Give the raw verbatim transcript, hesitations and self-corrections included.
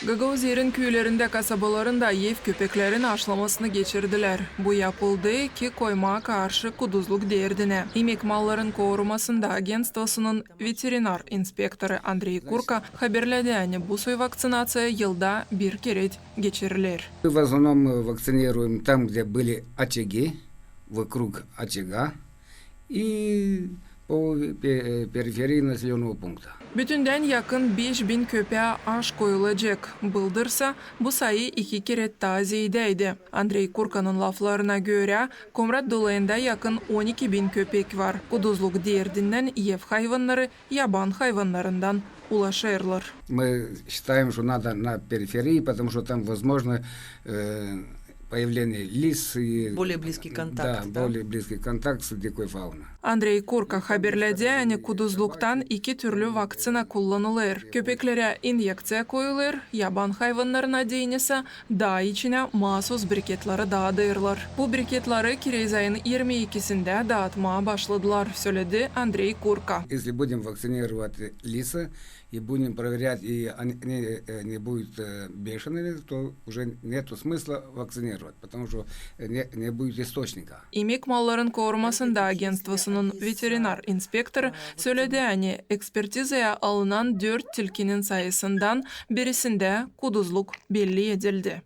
Gagauziyerin küülerindä, kasabalarında ev köpeklerin aşılamasını geçirdilär. Bu yapıldı, ki koymaa karşı kuduzluk derdinä. İmek malların korumasında agentstvosının veterinar inspektorı Andrey Kurka haberledi, ani bu soy vakţinaţiya yılda bir kerä geçiriler. Мы в основном, э, вакцинируем там, где были очаги, вокруг очага и по пе-, э, периферии населённого пункта. Bütündän yakın beş bin köpeä aşı koyulacek. Bıldırsa, bu sayı iki kerä taa zeedäydi. Andrey Kurkanın laflarına görä, Komrat dolayında yakın on iki bin köpek var. Kuduzluk derdindän ev hayvannarı yaban hayvannarından ulaşêrlar. Мы считаем, что надо на периферии, потому что там возможно, э, появление лис и... Более близкий контакт, да, да? Более близкий контакт с дикой фауной. Andrey Kurka haberledi, ani kuduzluktan iki türlü vakţina kullanılêr. Köpeklerä inyekţiya koyulêr, yaban hayvannarına deyni sä daa içinä maasuz briketleri daadêrlar. Bu briketleri kireez ayın irmi ikisindä daatmaa başladılar, söledi Andrey Kurka. Если будем вакцинировать лисы и будем проверять, и они, они, э, не будут, э, бешеными, то уже нету смысла вакцинировать, потому что, э, не, не будет источника. İmek malların korumasında agentstvosının veterinar inspektorı söledi, ani ekspertizaya alınan dört tilkinin sayısından birisindä kuduzluk belli edildi.